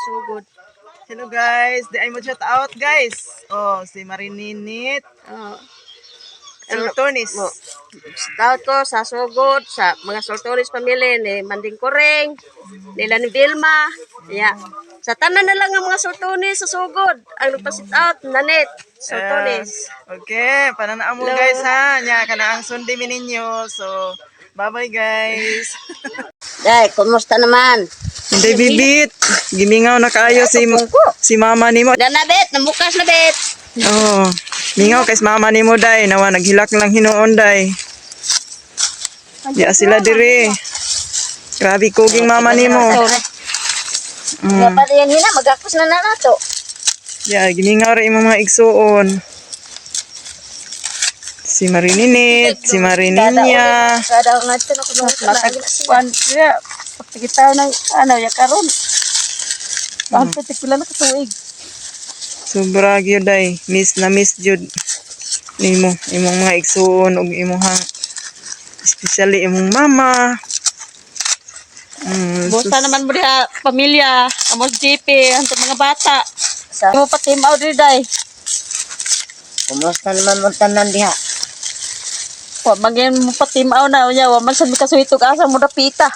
Sugod. Hello guys, di ay mo shout out guys. Oh, si Marininit. Oh. Sultonis. Mo. Shout ko sa Sugod, sa mga Sultones family ni Manding Koreng, nila ni Vilma. Yeah. Sa tanan na lang ang mga Sultones sa Sugod. Ang nagpa-sit out, Nanet, Sultones. Okay, pananaam mo guys ha. Nya kana ang sundi mi ninyo. So, bye-bye guys. Day, kumusta naman? Hindi bibit. Gimingaw na kaayo si si mama nimo. Danabet, namukas na bet. Oh, mingaw kay si mama nimo day nawa naghilak lang hinuon day. Di sila dire. Grabe kuging mama nimo. Nga pa yan hina, magakos na na nato. Yeah, gimingaw ra imong mga igsuon. Si Marininit, si Marininya. Kada nga ito na Matagpuan siya. Pagkita ng ano, ya karon. Ang pitik pila na katuig. Sobra gyud ay miss na miss jud nimo imong mga igsuon ug imong especially imong mama. Busa naman mo diha pamilya, amos GP, ang mga bata. Sa mo pati mao diri day. Kumusta naman mo tanan diha? Wa magin mo pati mao na unya, wa man sad mi kasuhitog asa mo dapita.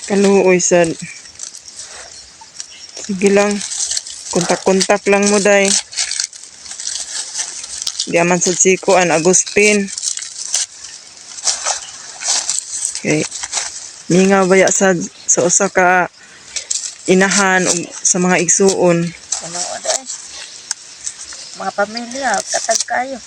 Kaluoy sad. Sige lang. Kontak-kontak lang mo day. Di aman sad si Kuan Agustin. Okay. Mingaw baya sad sa usa ka inahan ug sa mga igsuon. Ano day? Mga pamilya, katag kayo.